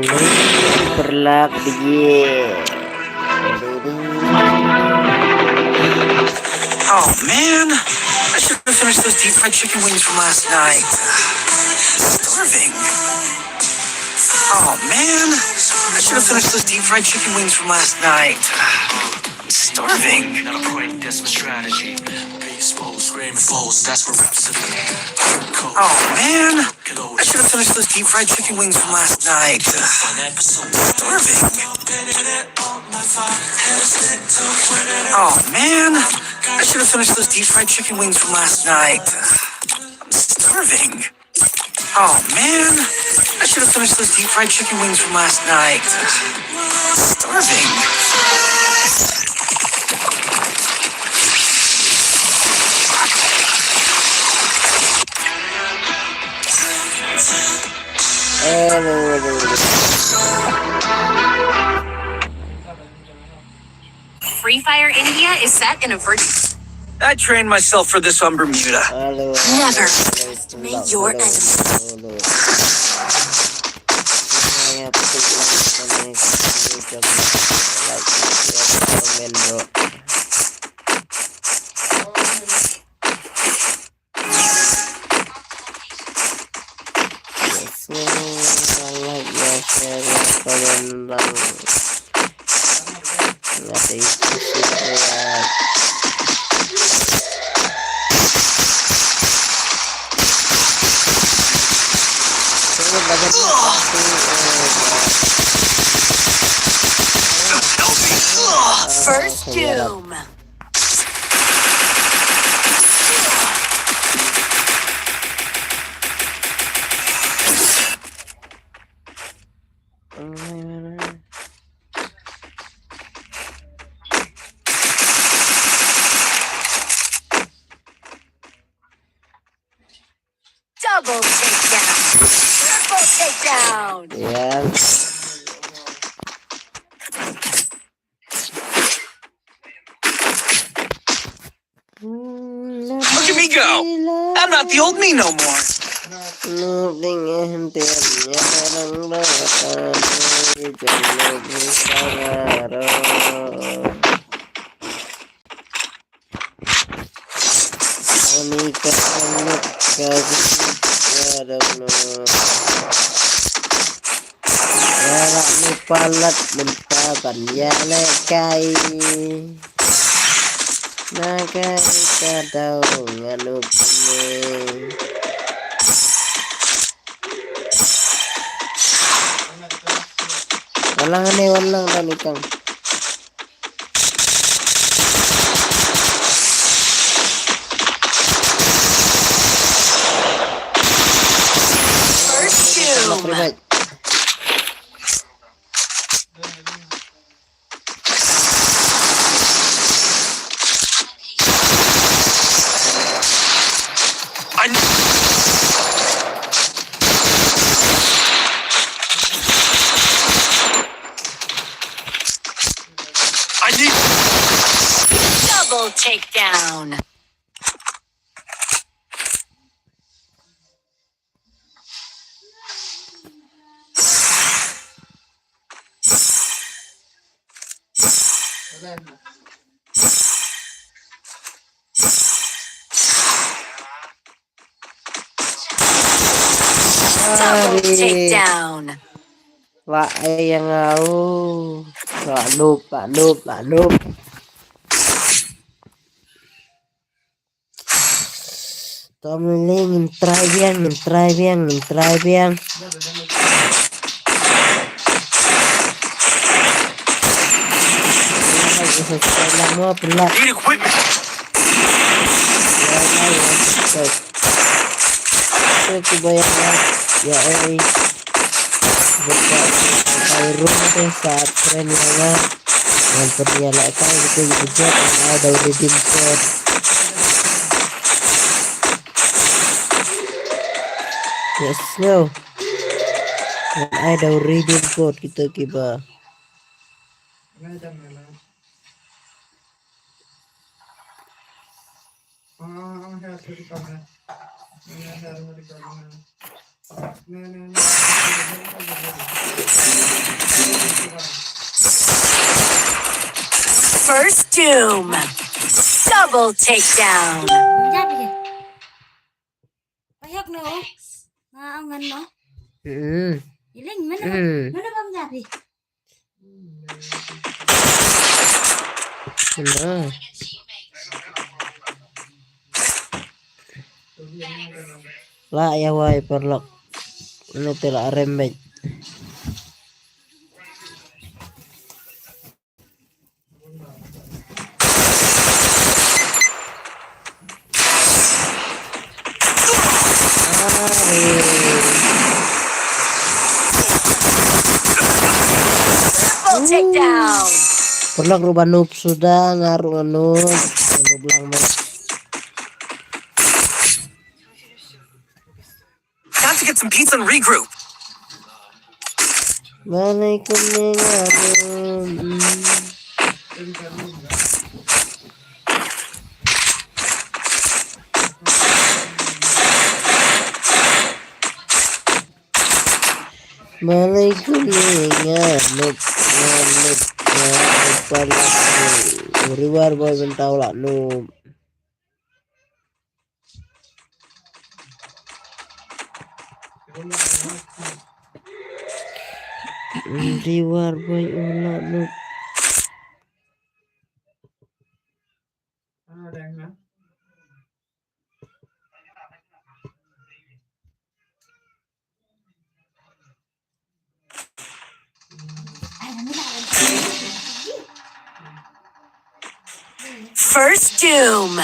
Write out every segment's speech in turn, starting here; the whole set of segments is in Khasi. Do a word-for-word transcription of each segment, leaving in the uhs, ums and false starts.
Perlak biji. Oh man, I should have finished those deep fried chicken wings from last night. Starving. Oh man, I should have finished those deep fried chicken wings from last night. I'm starving. Not a prank, that's my strategy. Baseball, screaming balls, that's my recipe. Oh man, I should have finished those deep fried chicken wings from last night. Starving. Oh man, I should have finished those deep fried chicken wings from last night. I'm starving. Oh man, I should have finished those deep fried chicken wings from last night. Starving. Free Fire India is set in a virtual. I trained myself for this on Bermuda. Never underestimate your enemy. Yes, like, ya, share, ya, comment, bang. Nggak ada itu sih, kayak. Ini banyak sih, eh, First Doom. Double takedown. Triple takedown. Yeah. Look at me go. I'm not the old me no more. Ïa la ni palat mynta ban ïalehkai. Na kai ka daw ngan u kane. Walang ane walang tani kang. First Doom. I need, I need double takedown. Double takedown. Wah, eh, yang au. Wah, noob, wah, noob, wah, noob. Tom Lily ngin try biang, ngin try biang, ngin try biang. Need equipment. Ïa, ïa, ïa. Ïa, ïa. Buka, buka, buka, room tu sa friend ïa nga. Ngan pynïalehkai kita ïa budget, ngan ai da u redeem code. Yes, no. Ngan ai da u redeem code kita kiba. First doom. Double takedown. Jap hi. Payok no. Nga ang ngan no. Mm. Iling mana? Mm. Mana bang jap hi? Hello. La ya wai paralok. Ini tela rembet. Double takedown. Paralok ruh ba noob suda, nga ruh nga noob. Noob lang ba. Time to get some pizza and regroup. Malaikum ne nga noob. Malaikum ne nga noob, nga noob, nga noob pala. River boy bentau la noob. River boy ula noob. First doom.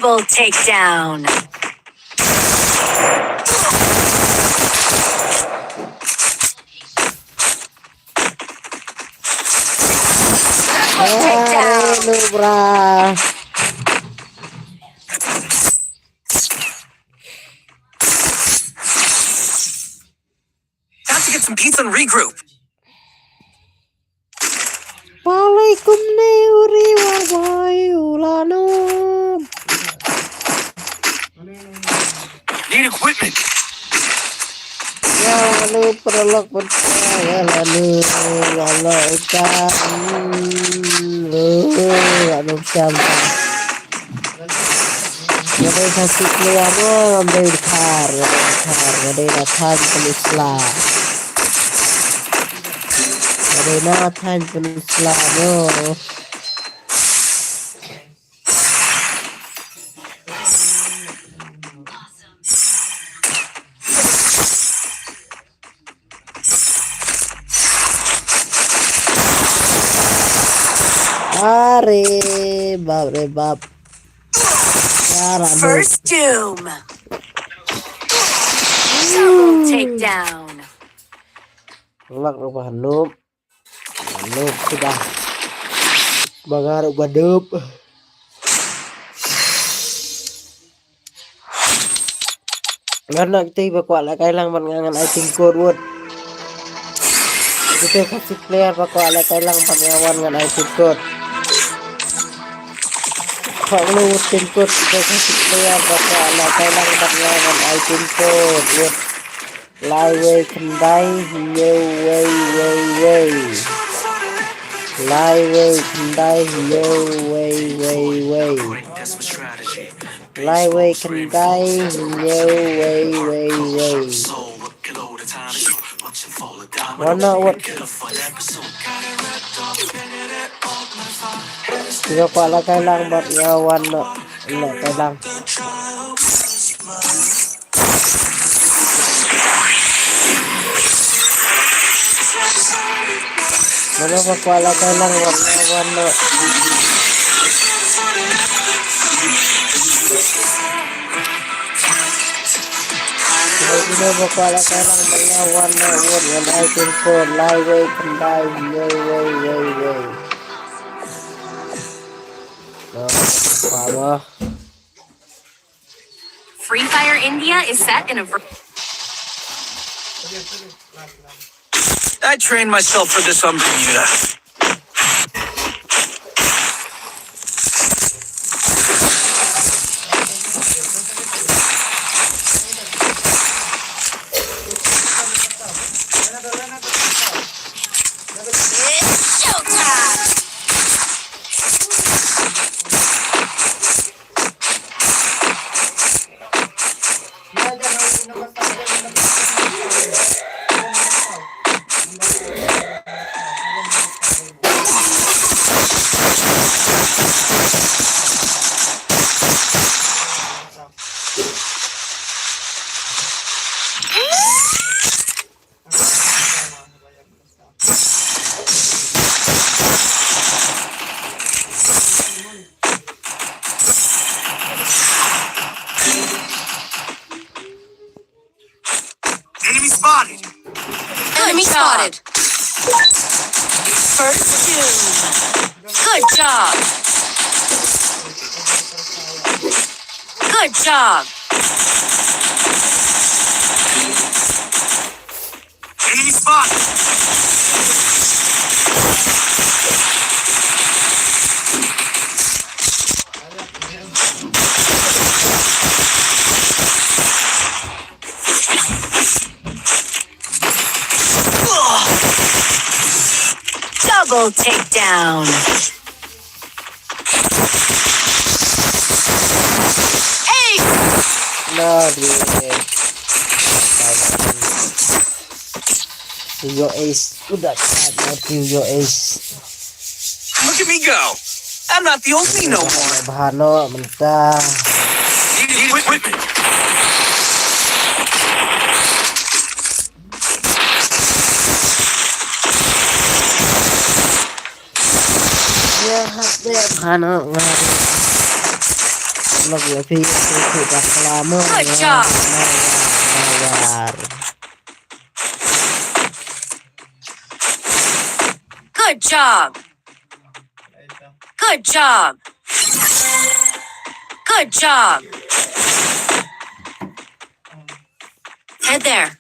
Double takedown. Double takedown. Aduh, bra. Time to get some pizza and regroup. Palaikum ne uri wa bai ulano. Need equipment. Ya lanu perlok percaya lanu lalo ikan. Lanu siam. Nga dei sa sik liar mo, nga dei dkhar, nga dei dkhar, nga dei na thaiñ pynusla. Nga dei na thaiñ pynusla mo. Are bap re bap. First doom. Double takedown. Lak rupa noob. Noob sudah. Ba nga ruh ba noob. Ngan nak ti ba kwah la kai lang ban nga ngan ai team code wut. Kita kasih player ba kwah la kai lang ban nga wan ngan ai team code. Kwah lu wut team code, kita kasih player ba kwah la kai lang ban nga ngan ai team code wut. Lai wei khyndai hynñiew wei wei wei. Lai wei khyndai hynñiew wei wei wei. Lai wei khyndai hynñiew wei wei wei. Wan noh wat. Ïa kwah la kai lang bad nga wan noh. La kai lang. Mano ba kwah la kai lang wat la wan noh. Mano ba kwah la kai lang wat la wan noh, wat ngan ai pin ko lai wei khyndai wei wei wei wei. Noh, kwah ba. Free Fire India is set in a ver- I trained myself for this on Bermuda. It's showtime! Enemy spotted. Enemy spotted. First doom. Good job. Good job. Enemy spotted. Double takedown. Ace! Bloody hell. Your ace. Udah, Matthew, your ace. Look at me go. I'm not the only no more. Bha noh mynta. Need equipment. Ïa hap deh bha noh nga. Lok ïa phi ïa phi phi bakla mo. Good job. Good job. Good job. Good job. Head there.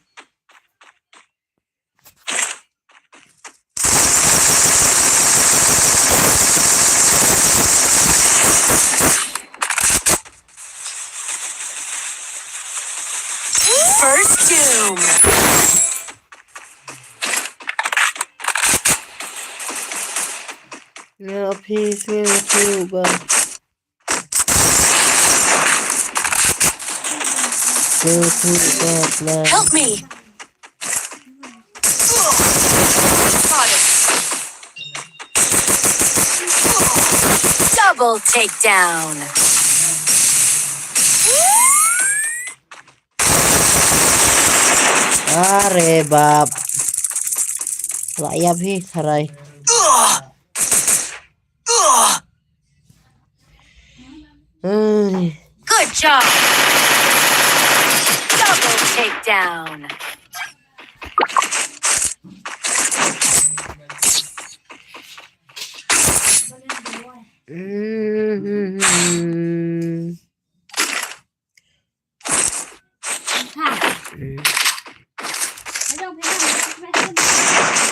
First doom. Nga phi sngewthuh ba. Sngewthuh ba la. Help me. Got it. Double takedown. Are bap. La ïap hi kharai. Ai. Good job. Double takedown.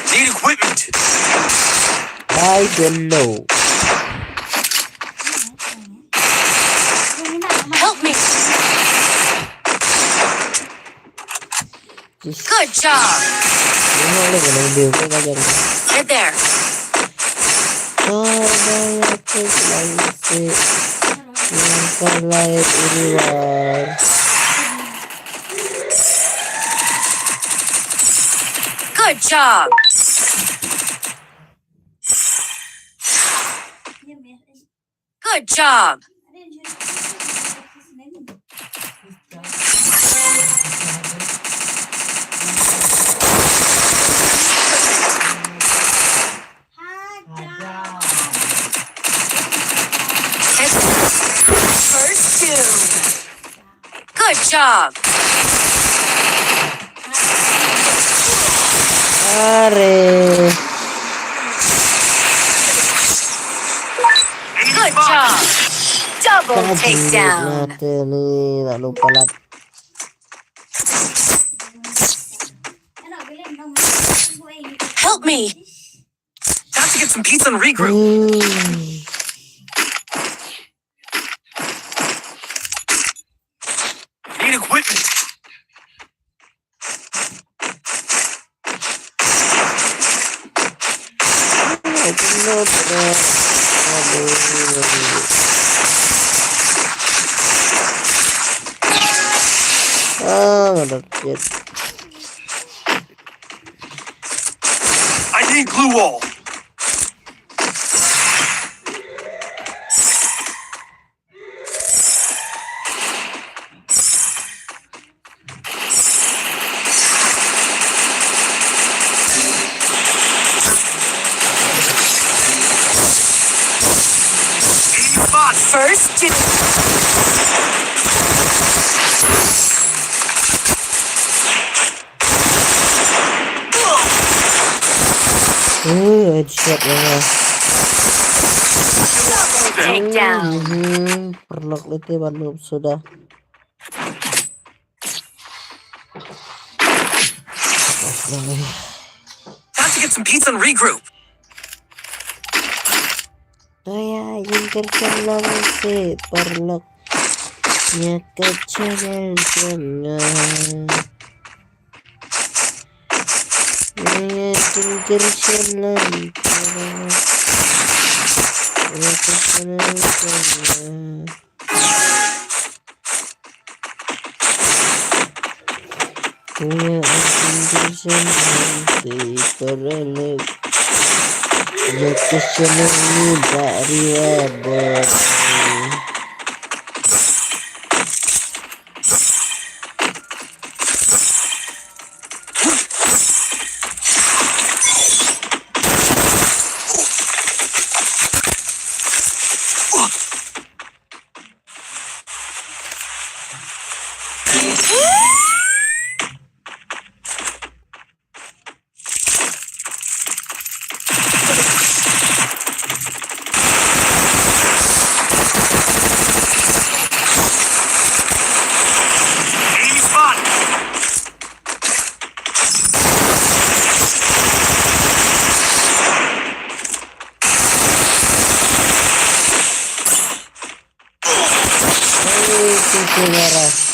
Need equipment. I don't know. Help me. Good job. Head there. Good job. Good job. First kill. Good job. Are. Good job. Double takedown. Mati ni, lalu palat. Help me. Got to get some pizza and regroup. Hmm. Need equipment. Ah, nggak ada shit. I need glue wall. First. Uh, headshot ya. Double takedown. Hmm, paralok lite ban move suda. Time to get some pizza and regroup. Aya, jingkyrkieh lang seh paralok ïa ka channel jong nga. Aya, jingkyrkieh lang paralok ïa ka channel jong nga. Ïa, jingkyrkieh lang seh paralok ïa ka channel ni, Bah Riwa Boy. Hey, tu tu, Yara.